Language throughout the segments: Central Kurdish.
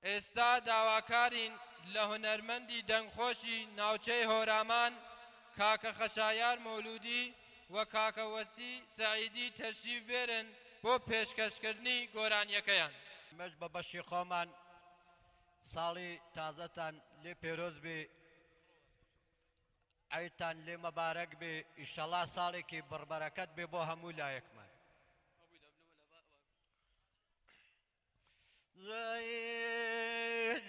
ئێستا داواکارین لە هونەرمەندی دەنگخۆشی ناوچەی هۆرامان کاکە خەشایار مەولودی و کاکە وەسی سەعیدی تەشریف بێرن بۆ پێشکەشکردنی گۆرانیەکەیان. ئێمەش بە بەشی خۆمان ساڵی تازەتان لێ پێرۆز بێ عیدتان لێ مەبارەک بێ ئیشەڵا ساڵێکی بڕبەرەکەت بێ بۆ هەموو لایەکمان.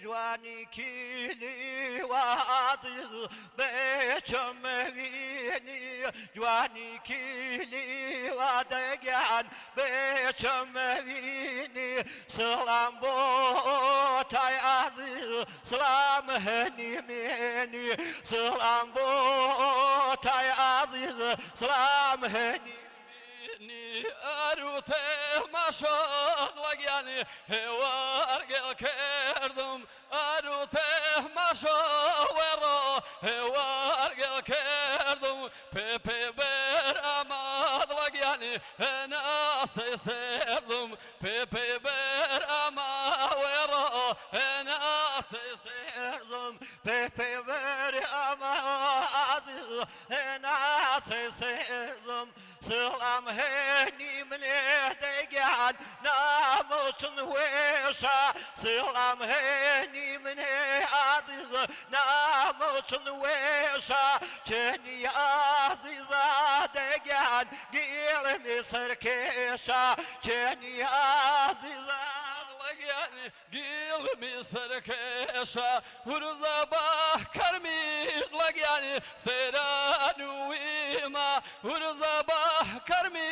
جوانی کیلی وادیز بێچم وینی جوانی کیلی وادەگیان بێچم وینی سڵام بۆ تای ئازیز سڵام هەنی مێنی سڵام بۆ تای ئازیز سڵام هەنی ئەروتێ ماشۆق لەگیانی هێوار گێڵ کردم ئەروتێ ماشۆ وێڕۆ هێوار گێڵ کردم پێ پێ بەر ئاماد لەگیانی هێناسەی سێردم پێ پێ بەر ئاما وێڕۆ هێناسەی سێردم پێ پێ بەر ئاما ئازیز هێناسەی سێردم سڵام هێنی منێ دەگیان نامۆچن وێشا سڵام هێنی منێ ئازیز نامۆچن وێشا چێنی ئازیزا دەگیان گیڵمی سەرکێشا چێنی ئازیزا دڵەگیانی گیڵمی سەرکێشا هورزە بە کەرمی دڵەگیانی سەیران ویما هورزە بە کەرمی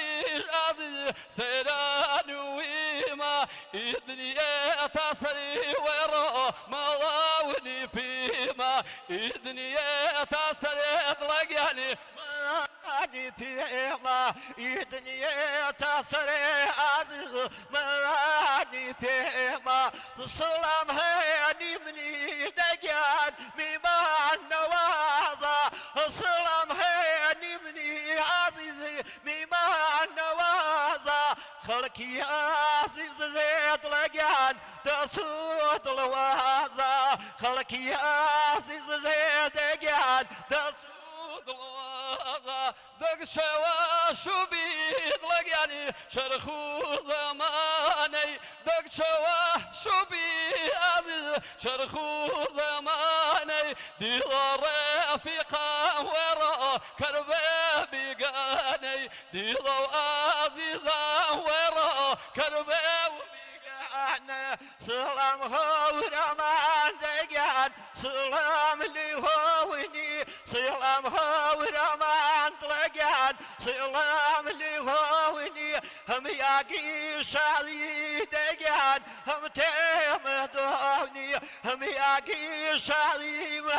ئازیز سەیران ویما ئیدنیە تا سەری وێڕۆ ماڵاونی پیما ئیدنیە تا سەرێ دڵەگیانی مانی پێما ئیدنیە تا سەرێ ئازیز مانی پێما سڵام هەیەنی منی دەگیان میمان نەوازە سڵام هەیەنی منی ئازیزی میمان نەوازە خەڵکی ئازیز دڵەگیان دەسوو دڵوازە خەڵکی ئازیز دەگیان دەسوو دڵوازە دەگ شەوە شوبی دڵەگیانی چەرخ و زەمانەی دەگ شەوە شوبی ئازیز چەرخ و زەمانەی دیڵە ڕەفیقە وێڕە کەربێ بیگانەی دیڵە و ئازیزە وێڕە کەربێ بیگانە سڵام هەورامان دەگیان سڵام لیهۆونی سڵام هەورامان دڵەگیان سڵام لیهۆونی هەم یاگی شاڵی دەگیان هەم تێمەدۆنی هەم یاگی شاڵی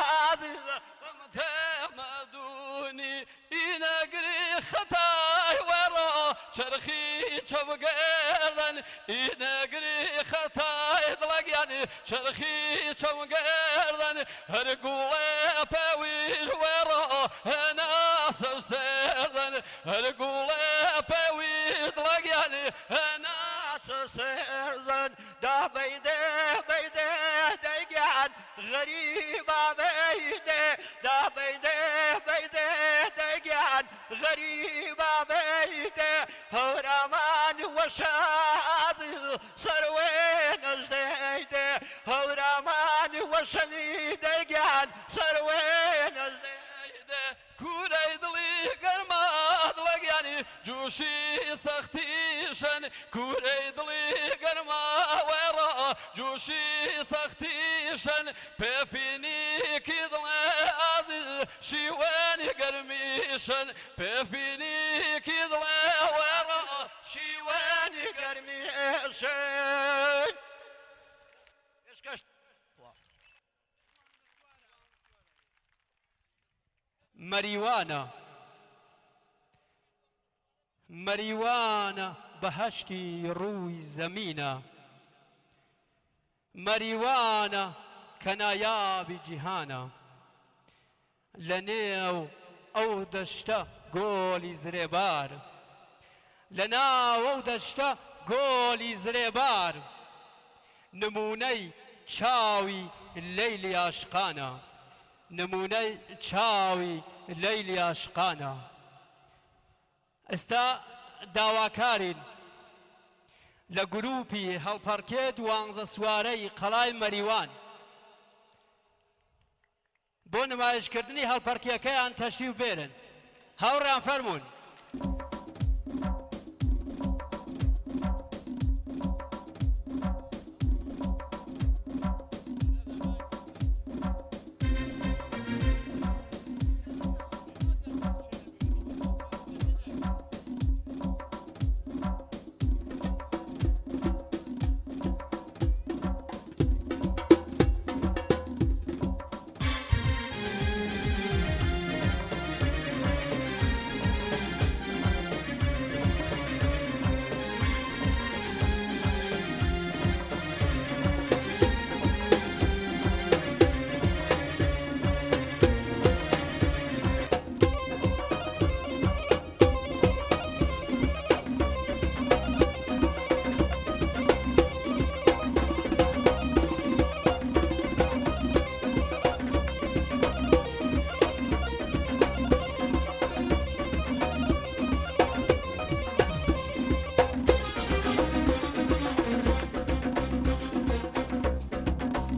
ئازیز هەم تێمەدونی ئینەگری خەتای وەڕا چەرخی چەمگەردن ئینەگری خەتای دڵەگیانی چەرخی چەمگەردن هەر گوڵێ پێویش وێڕا هێنا سەر سێردن هەر گوڵێ پێویش دڵەگیانی هێنا سەر سێردن دا بەیدێ بەیدێ دەیگیان غەریبا بەیدێ دا بەیدێ بەیدێ دەیگیان غەریبا بەیدێ هەورامان وەشە ئازیز سەروێنەش دەیدێ هەورامان وەشەلی دەیگیان سەروێنەش دەیدێ کورەی دڵی گەرما دڵەگیانی جوشی سەختیشن کورەی دڵی گەرما وێڕا جوشی سەختیشن پێفینیکی دڵێ ئازیز شیوێنی گەرمیشن پێفینیکی دڵێ وێڕا شیوێنی گەرمیشن پێشکەش مەریوانە مەریوانە بەهەشتی ڕووی زەمینە مەریوانە کە نایابی جیهانە لە نێو ئەو دەشتە گۆلی زرێبار لە ناو ئەو دەشتە گۆلی زرێبار نموونەی. چاوی لەیلی عاشقانە نموونەی چاوی لەیلی عاشقانە. ئێستا داواکارین لە گرووپی هەڵپەڕکێ دوانزە سوارەی قەڵای مەریوان بۆ نمایشکردنی هەڵپەڕکێکەیان تەشریف بێنن. هاوڕێیان فەرموون.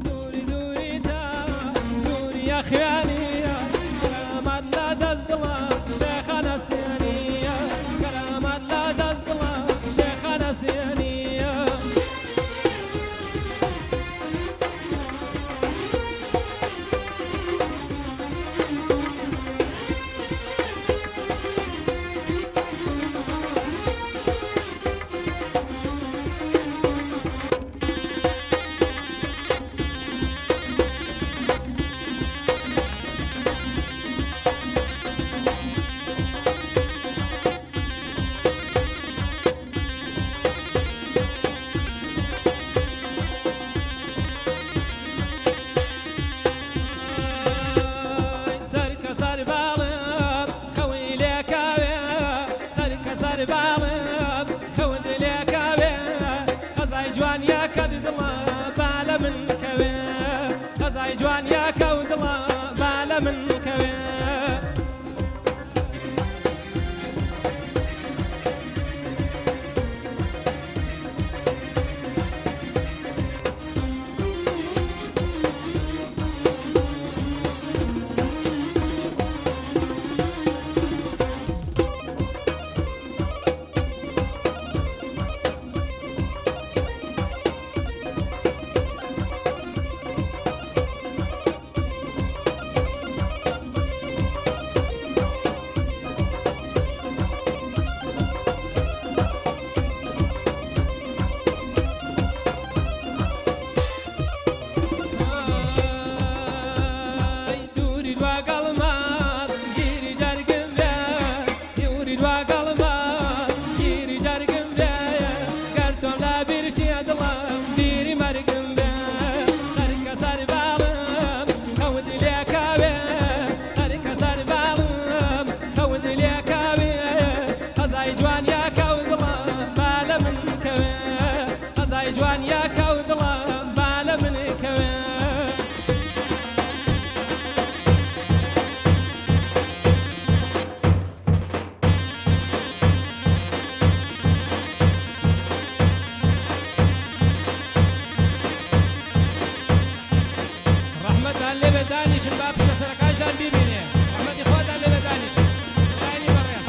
دووری دووری تا دووری یا خیالیە کەرامەت لە دەست دڵە شێخە نەسیانیە کەرامەت لە دەست دڵە شێخە نەسیانیە. سەرکە سەر باڵم خەوی لێکاوێ سەرکە سەر باڵم خەوت لێکاوێ قەزای جوان یاکەت دڵە با لە من کەوێ قەزای جوان یاکە و دڵە با لە من کەوێ. ئای دووری دواگەڵمان گیری جەرگم بێ دووری دواگەڵمان گیری جەرگم بێ گەر تۆم لە بیر چیە دڵم بیری مەرگم بێ سەرکە سەر باڵم خەوت لێکاوێ سەرکە سەر باڵم خەوت لێکاوێ قەزای جوان یاکە و دڵم با لە من کەوێ قەزای جوان یاکە و دڵم با لە من کەوێ. ڕەحمەتان لێ بێ دانیشن با پشتە سەرەکانشان بیبینێ ڕەحمەتی خواتان لێ بێ دانیشن برایانی بەڕێز.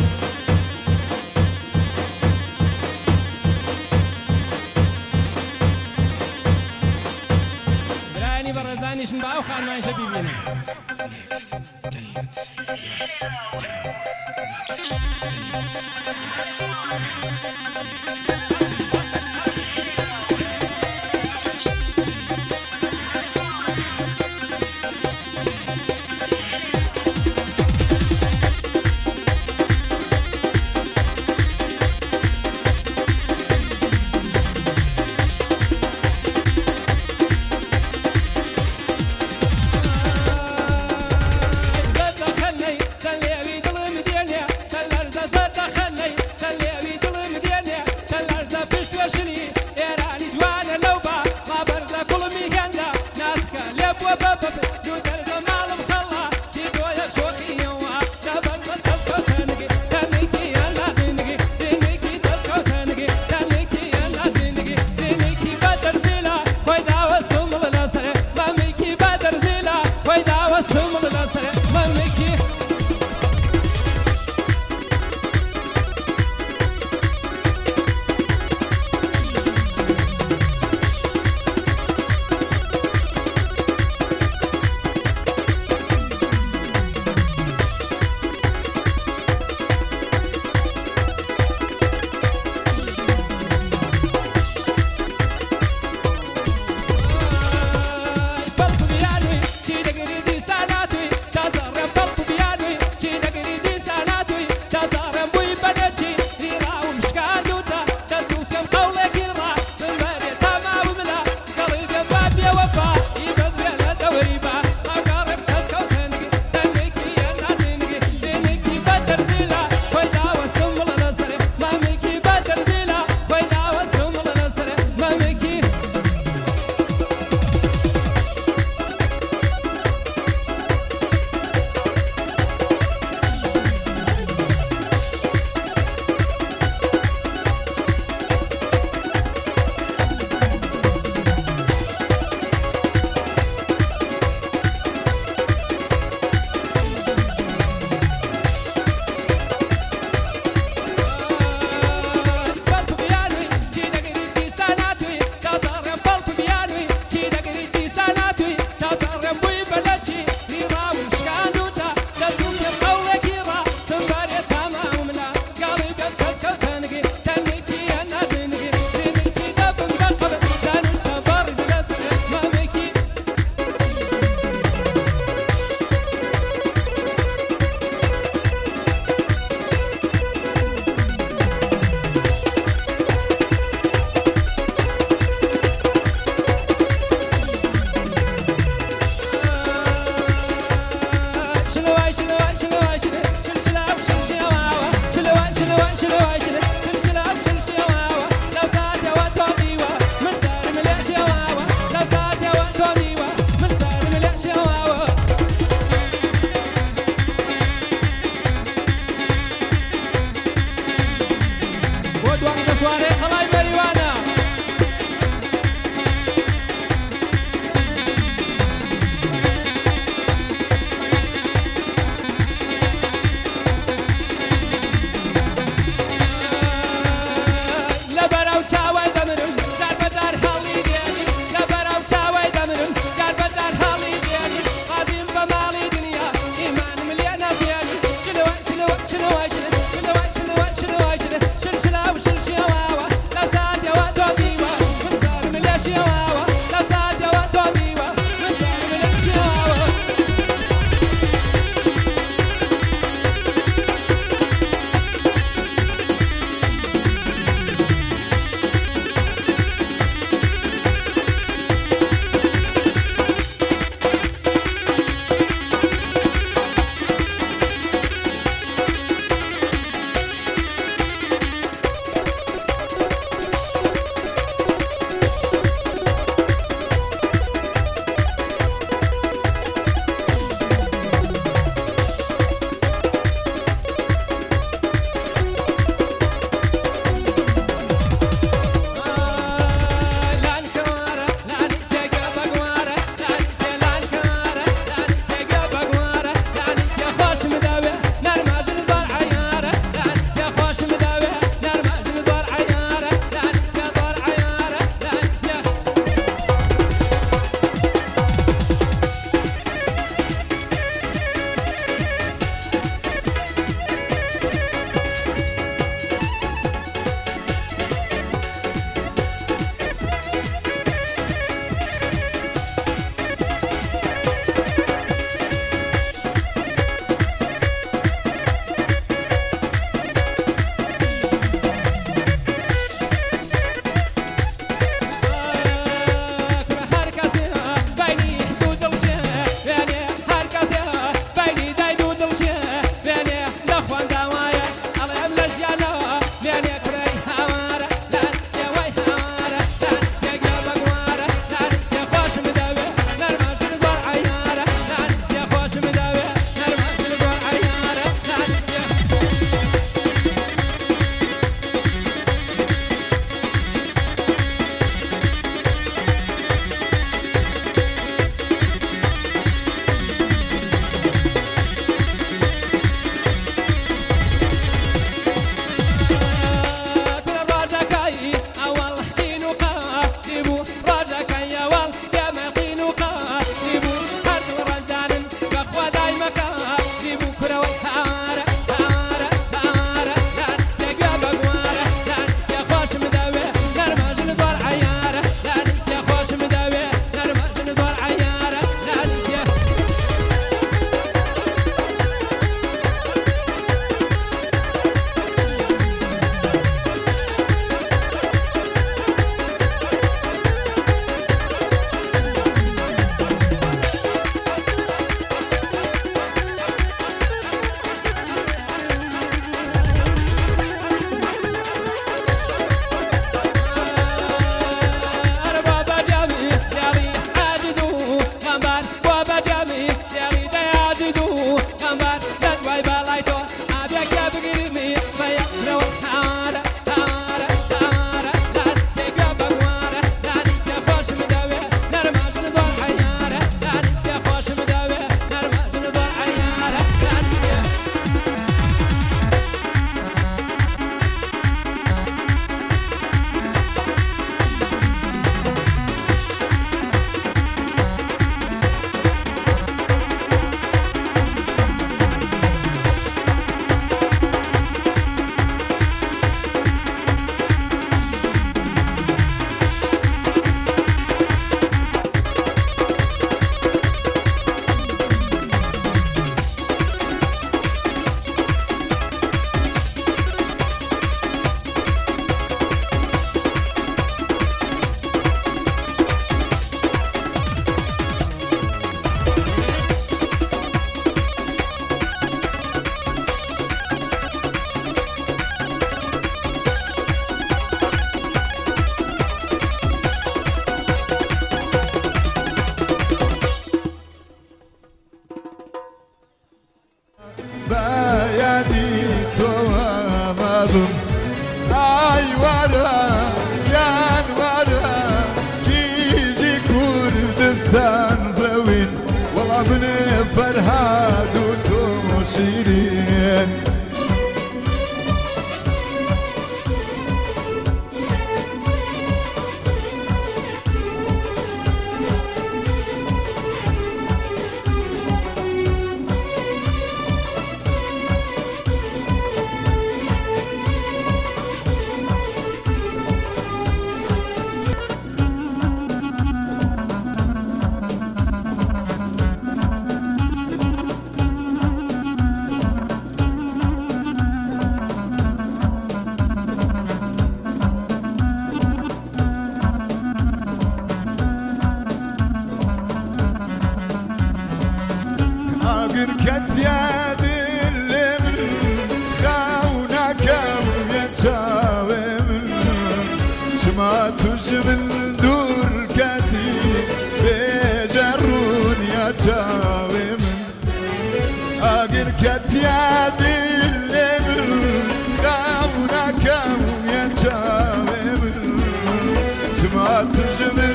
برایانی بەڕێز دانیشن با ئەو خانمانیشە بیبینن.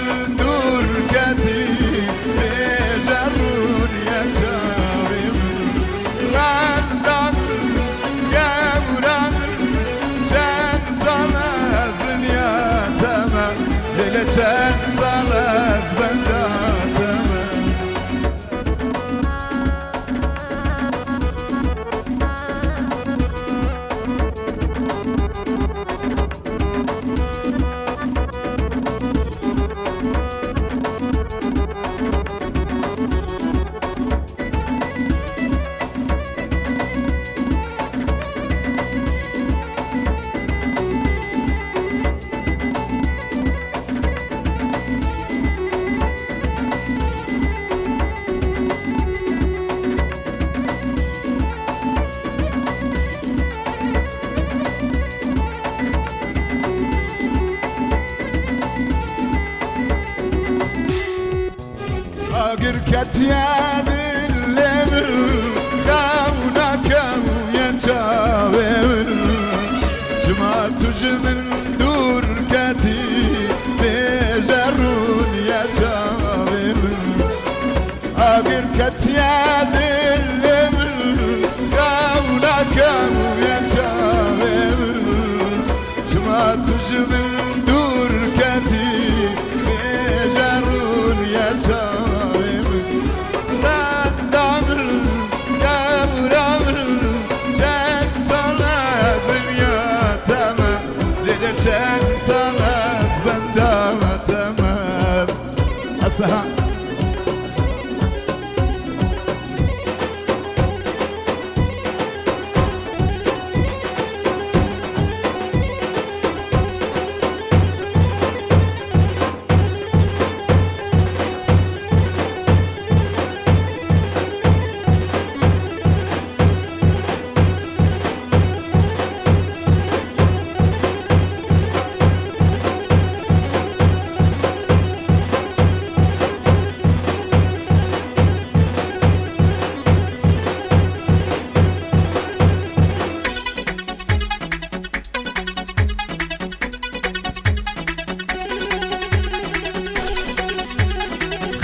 من دوور کەتی بێژە ڕوونیە چاوێ من ڕەندان گەورە من چەند ساڵە زنیاتەمە لێ چەند ساڵە زبەنداتەمە. ئاگر کەتیە دلێ من خەونەکەم یە چاوێ من چما توژ من دوور کەتی بێژە ڕوونیە چاوێ من ئاگر کەتیە دلێ من خەونەکەم یە چاوێ من چما توژ من دوور کەتی بێژە ڕوونیە چاوێ من ڕەندام گەورە من چەند ساڵە زنیاتەمە لێرە چەند ساڵە بەندامەتەمە ئەسەها.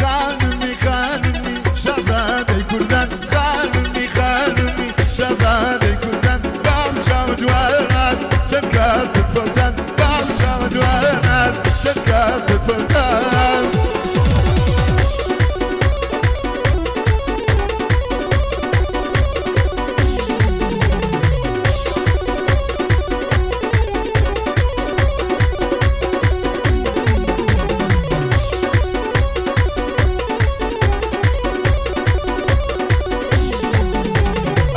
خانمی خانمی شازادەی کوردان خانمی خانمی شازادەی کوردان بام چاوە جوانات چەند کاست فەوتان بام چاوە جوانات چەند کاست فەوتان.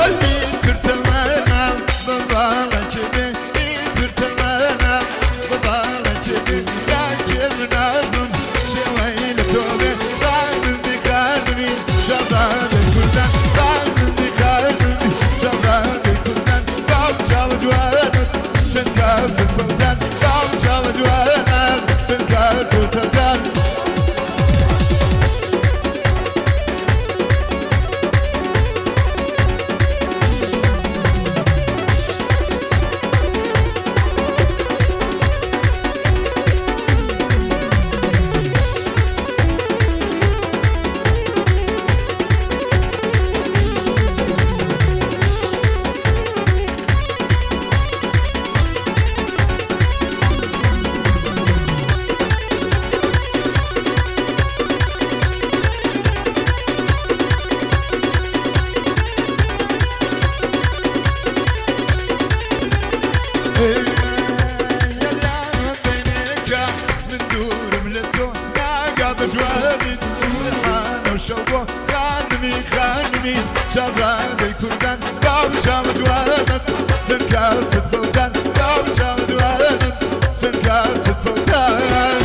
ئەی ترتەمەنام بەباڵەکی بێ ئی ترتەمەنام بەباڵەکی بێ داکێ منازم شێوەی لە تۆ بێ خانمی خانمی شازادەی کوردان خانمی خانمی شازادەی کوردان باو چاوە جوانت چەند کاست فەوتان باو چاوە جوانت چەند کاست فەوتان. خانمی خانمی شازادەی کوردان باو چاوە جوانت چەند کاست فەوتان باو چاوە جوانت چەند کاست فەوتان.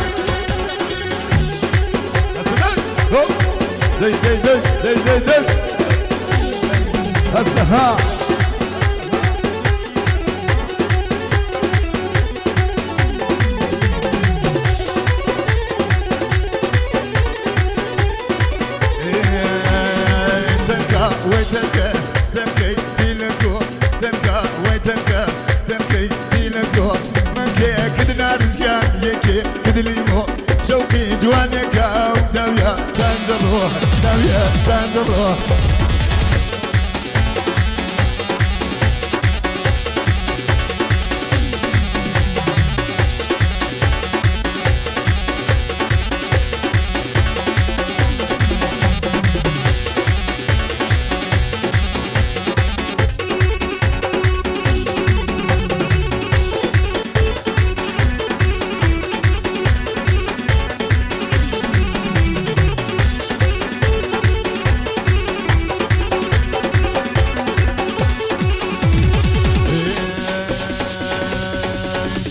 دەی دەی دەی دەی دەی دەی هەسەها. تنكا وتنكا تنكي تيلكو تنكا وتنكا تنكي تيلكو من كي كدنا رجال يكي كدليمو شوقي. جوانێکە و داویە تەنجەڕۆ داویە تەنجەڕۆ.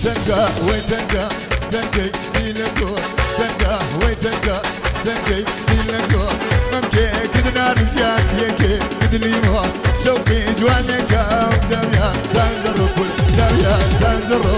تەنگە وەی تەنگە تەنگەی تیلەکۆ تەنگە وەی تەنگە تەنگەی تیلەکۆ مەمکێ کدنارزیان یەکێ کدلیمۆ شەوقی جوانێکە داویا تانجەڕۆ کول داویا تانجەڕۆ.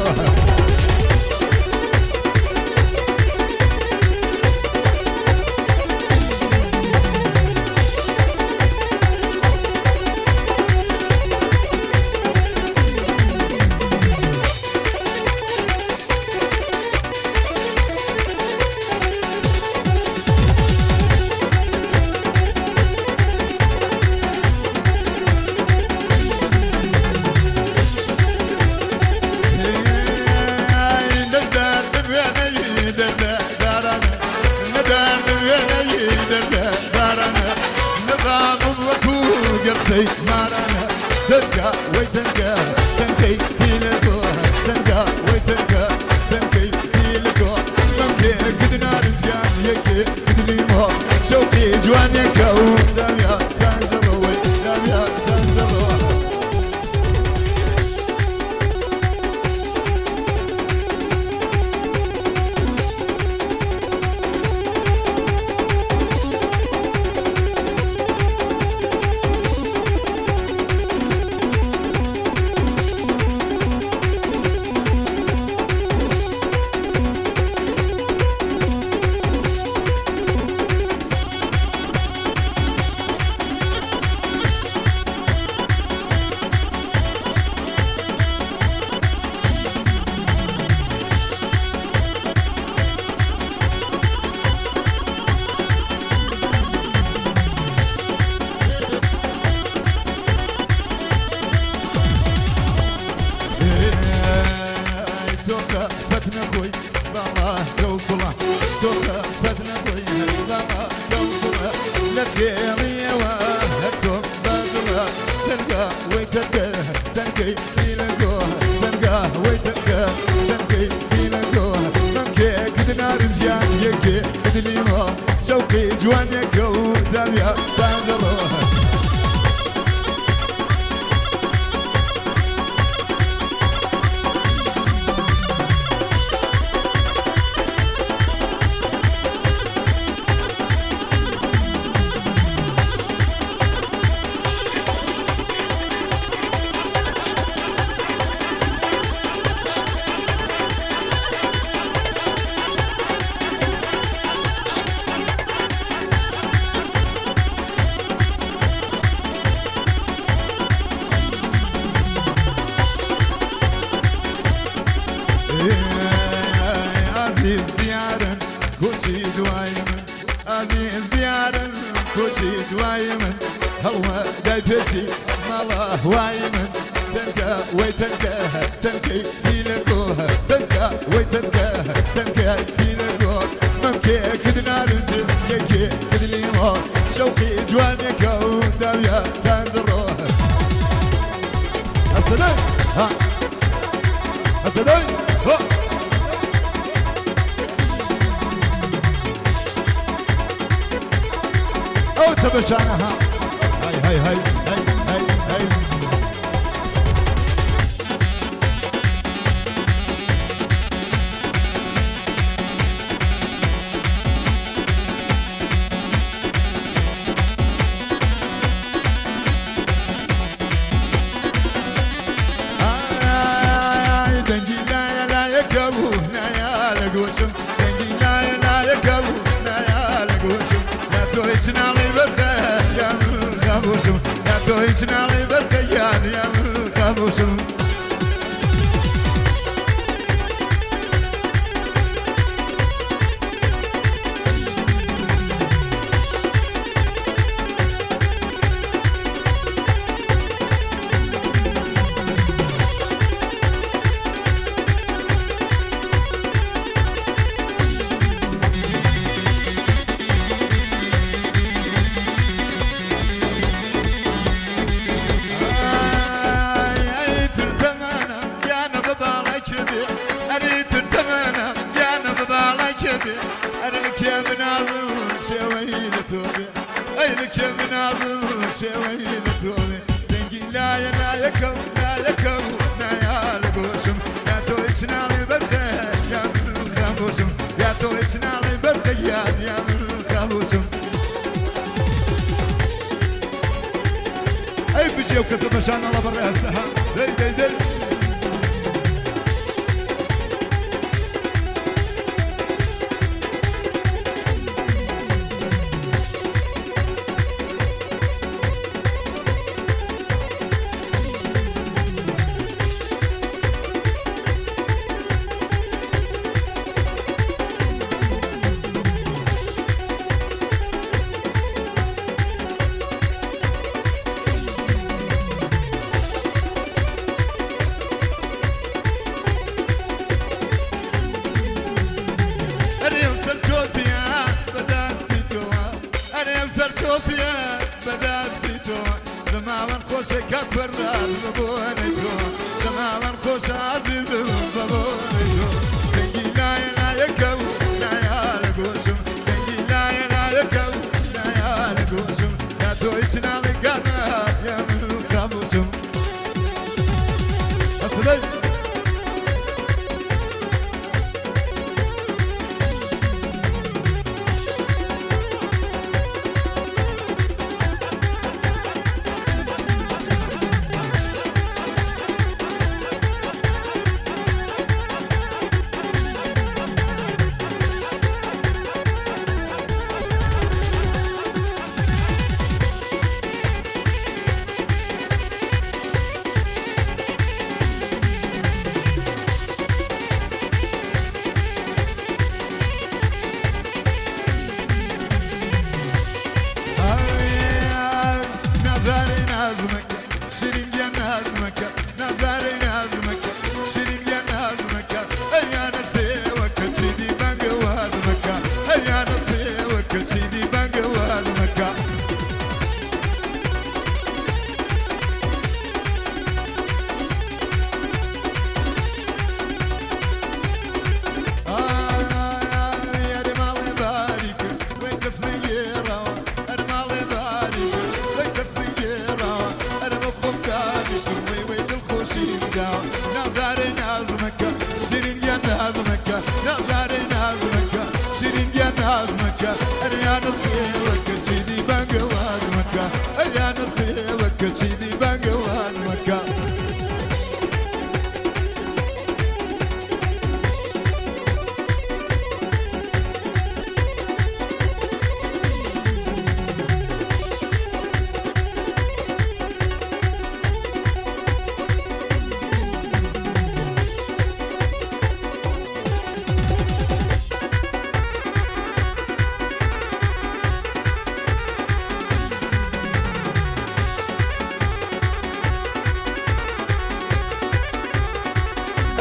تنكا ويتنكا تنكي تيلكو تنكا ويتنكا تنكي تيلكو ممكن قدنا رجال يكي قدليمو شوقي جوانك وداميا تنزلو داميا تنزلو. شوقي جوانك وداميا تنجرو. عزیز دیارن کوچی دوای من عزیز دیارن کوچی دوای من هەڵوە دای پێشی ماڵە وای من تەنکە وەی تەنکە تەنکەی تیلەکۆ تەنکە وەی تەنکە تەنکە تیلەکۆ مەمکێ کدنارن یەکێ کدلیمۆ شەوقی جوانێکە و داویا تانجڕۆ. ئەسەدەی ها ئەسەدەی ها. أو تبشانها هاي هاي هاي هاي هاي هاي. دنجي لا لا يكبو نايا لقوشم دنجي لا لا يكبو نايا لقوشم لا تويشنا لي برخيا خابوشم لا تويشنا لي برخيا يا خابوشم. ئەرێ کێ بنازم شێوەی لە تۆ بێ، ئەی لە کێ بنازم شێوەی لە تۆ بێ. دەنگی لایە لایەکە و لایەکە و نایا لە گۆشم، یا تۆ هیچ ناڵێ بەرزە یا من خامۆشم، یا تۆ هیچ ناڵێ بەرزە گیان یا من خامۆشم. ئەی بژی ئەو کەسە بەشانەڵە بەڕێزتە ها دەی دەی دەی. ئەرێم سەرچۆپیە بەدەستی تۆوە، ئەرێم سەرچۆپیە بەدەستی تۆوە، زەماوەن خۆشە کاک پەرداد بە بۆنەی تۆ، زەماوەن خۆشە عەزیزم بە بۆنەی تۆ. دەنگی لایە لایەکە و نایا لە گۆشم، دەنگی لایە لایەکە و نایا لە گۆشم، یا تۆ هیچ ناڵێ گانا یا من خامۆشم. ئەسڵەی نازارەی نازمەکە شیرین گیان نازمەکە، نازارەی نازمەکە شیرین گیان نازمەکە، ئەیانە سێوەکە چیدی بانگە وازمەکە، ئەیانە سێوەکە چیدی بانگە وازمەکە. ئەرێ ماڵێ باریکە وەی کەس نەگێڕاوە، ئەرێ ماڵێ باریکە وەی کەس نەگێڕاوە، ئەرێ بە خۆم دانیشتم وەی وەی دڵخۆشیم داوە. نازارەی نازمەکە شیرین گیان نازمەکە، نازارەی نازمەکە شیرین گیان نازمەکە، ئەریانە سێوەکە چیدی بانگە وازمەکە، ئەریانە سێوەکە چیدی بانگە وازمەکە.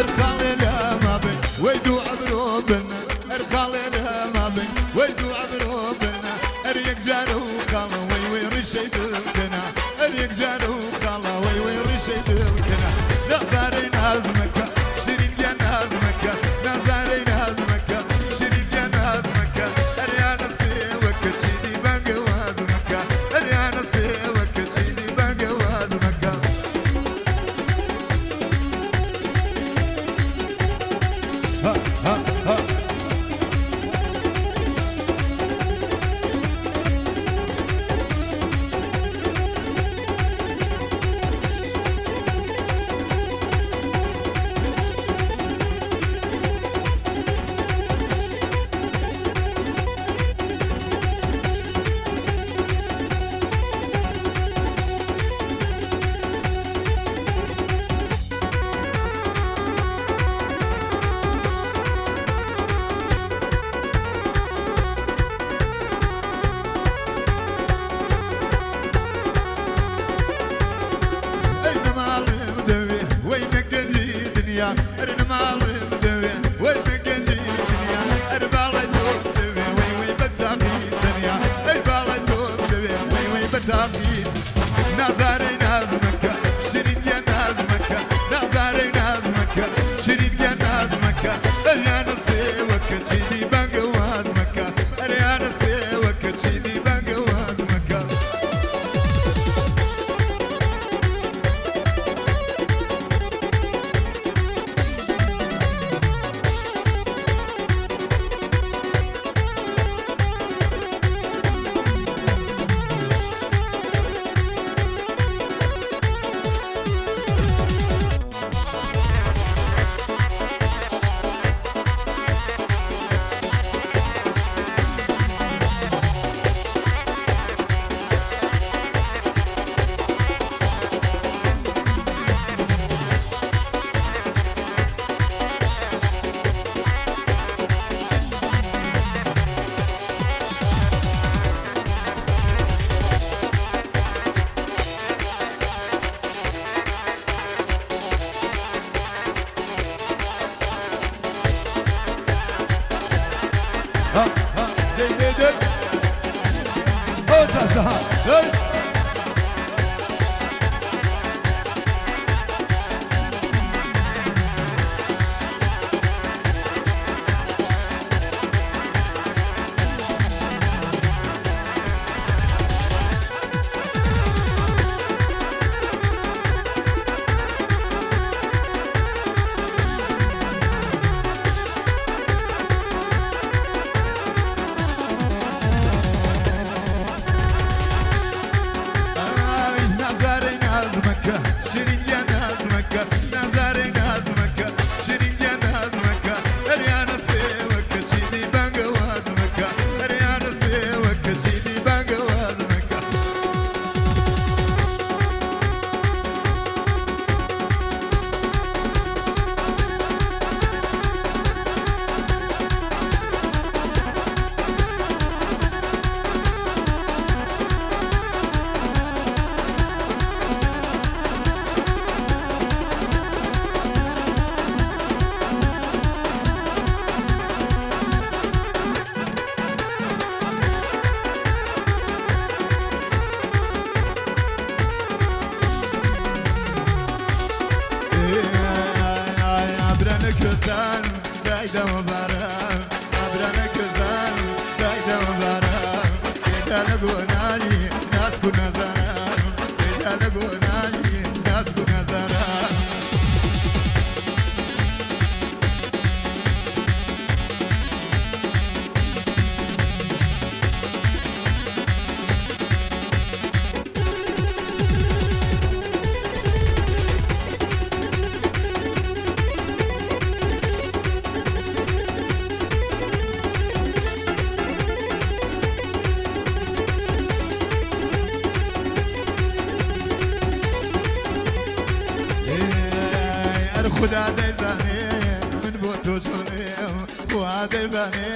ارخالي لا ما بين ويدو عبرو بنا، ارخالي لا ما بين ويدو عبرو بنا، اريك جارو خالا وي وي رشي دلكنا، اريك جارو خالا وي وي رشي دلكنا. نازاري نازمك شيرين يا نازمك، نازاري نازمك شيرين يا نازمك، اريانا سيوك تشيدي بانق وازمك، اريانا سيوك تشيدي بانق وازمك. ها ها ها. أين مالي مدوي وين قلي دنيا، أين مالي مدوي وين قلي دنيا، أربالي توب دوي وي وي بتاقي تنيا، أربالي توب دوي وي وي بتاقي. نازاري نازمك شيرين يا نازمك، نازاري نازمك شيرين يا نازمك، أنا نسيوك تشيدي بانق وازمك، دەی دەی دەی ئەو تازە ها دەی. ئای نازارەی نازمەکە شیرین گیان نازمەکە نازارەی نازمەکە شیرین گیان نازمەکە هەریانە سێوەکە چیدی بانگەوازمەکە هەریانە سێوەکە چیدی بانگەوازمەکە. ئابرانە کوێزان دایدەمە باران ئابرانە کوێزان دایدەمە باران تێدا لە گۆنانی ناسک و نەزاران تێدا لە گۆنانی ناسک و نەزاران. ئەر خودا دەیزانێ من بۆ تۆ چۆنێم خوا دەیزانێ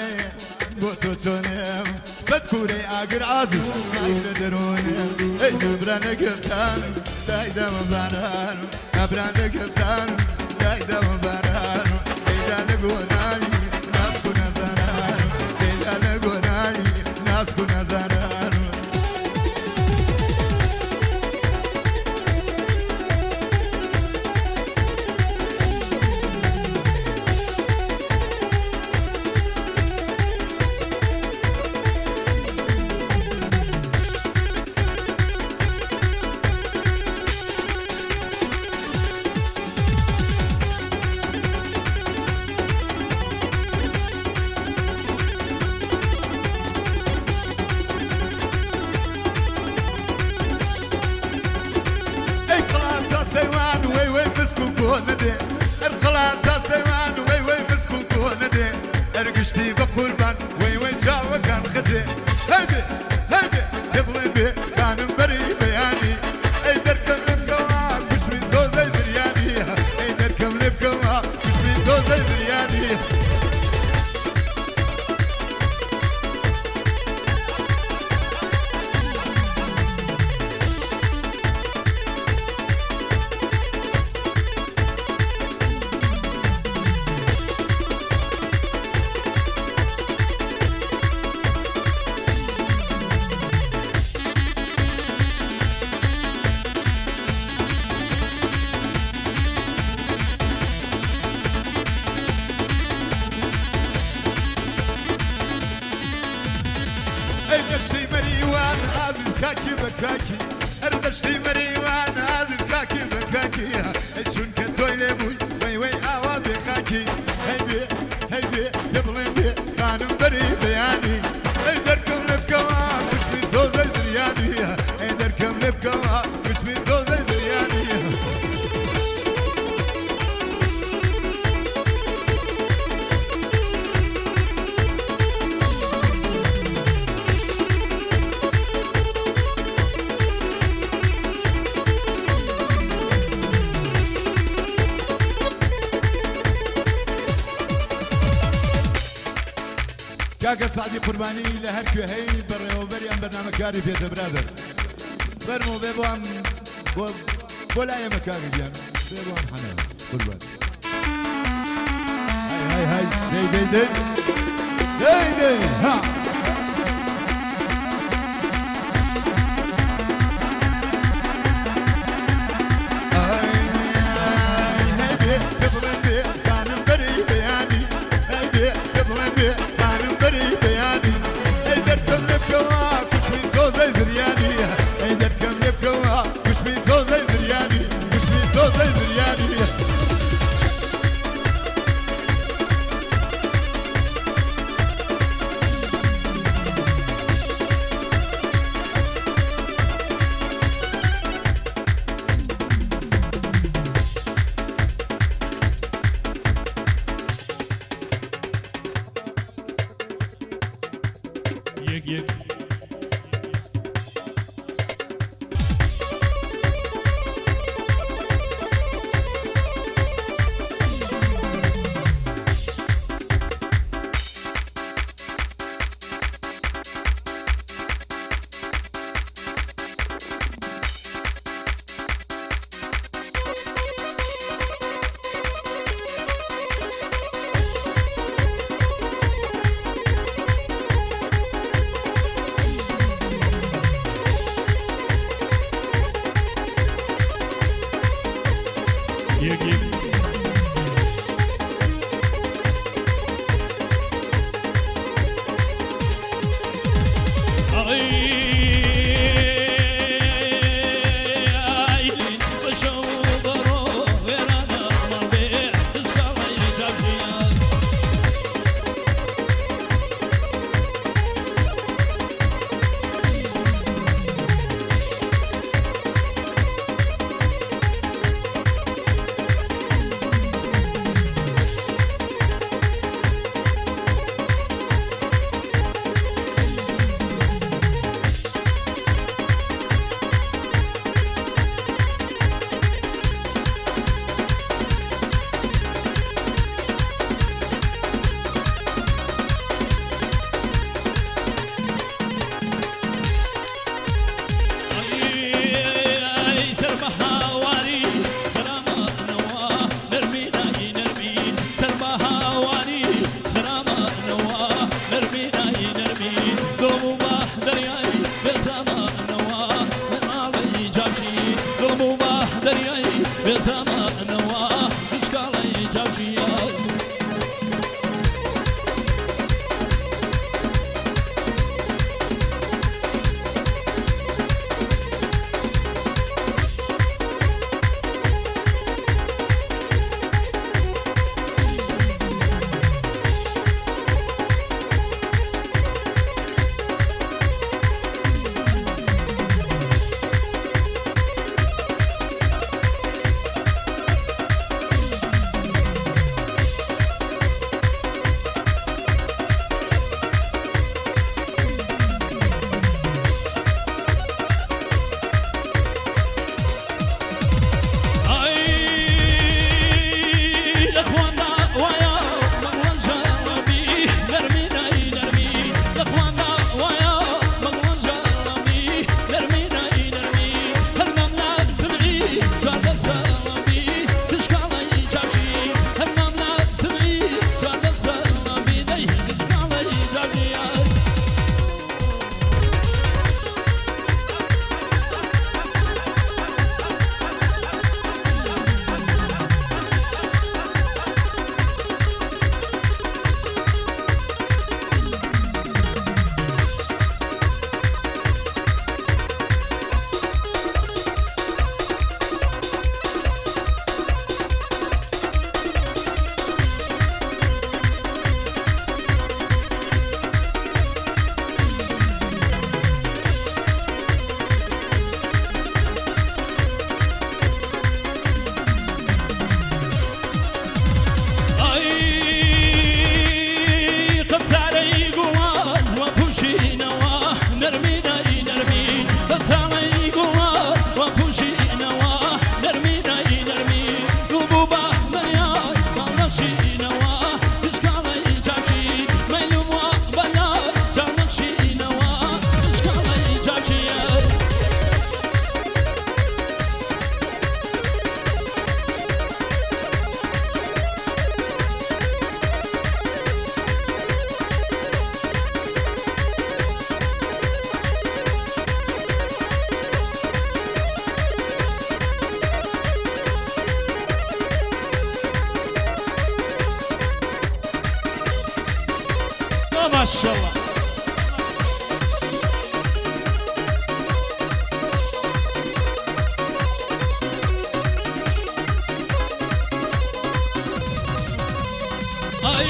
بۆ تۆ چۆنێم سەد کوورەی ئاگر عازی ئای لە دەرونێم ئەی نەبران لە گەزان دایدەمە باران نەبران لە گەزان دایدەمە باران تێدا لە گۆنایی ناسک و نەزاران تێدا لە گۆنایی ناسک و نەزاران. ئەی قڵانتا سەیوان وەی وەی مسک و کۆنە دێ ئەر قڵانتا سەیوان وەی وەی مسک و کۆنە دێ ئەر گشتی بە قوربان وەی وەی چاوەکان خەجێ هەی بێ هەی بێ پێ بڵێن بێ خانم بەری بەیانی ئەی دەرکەم لێ بکەوە کوشتمی زۆزەی بریانی ئەی دەرکەم لێ بکەوە کوشتمی زۆزەی بریانی. ئەی دەشتی مەریوان ئازیز کاکی بە کاکی ئەر دەشتی مەریوان ئازیز کاکی بە کاکی ئەی چونکە تۆی لێ بووی وەی وەی ئاوا بێ خاکی هەی بێ هەی بێ پێ بڵێن بێ خانم بەری بەیانی ئەی دەرکەم لێ بکەوە کوشمی زۆزەی زریانی ئەی دەرکەم لێ بکەوە کوشمی زۆزەی زریانی. کاکە سەعدی قوربانی لە هەر کوێ هەی بەڕێوەبەری ئەم بەرنامە کاری پێتە برادەر فەرموو بێ بۆ ئەم بۆ بۆ لای ئێمە کاکە گیان بێ بۆ ئەم حەنە قوربان هەی هەی هەی دەی دەی دەی دەی دەی ها. یەک یەک. یەک یەک. ماشاءالله. ئای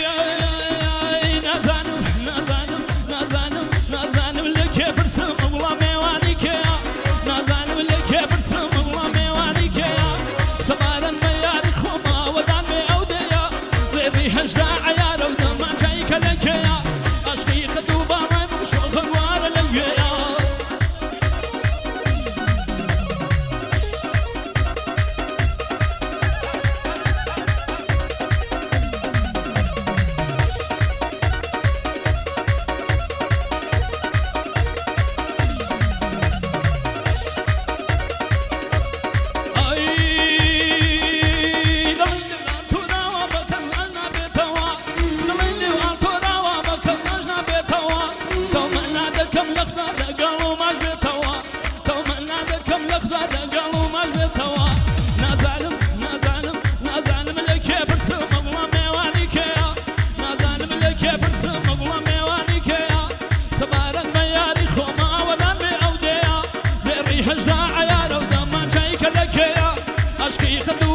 ئای نازانم نازانم نازانم نازانم لە کێ پرسم وڵا مێوانی کێیە، نازانم لە کێ پرسم وڵا مێوانی کێیە، سەبارەت بە یاری خۆماوە دان بێ ئەو دەیە، ڕێبی 18 عیارە و دەمانچای کە لە کێیە، 18 عەیارە و دەمانچەی کە لە کێیە ئەشقی خەت.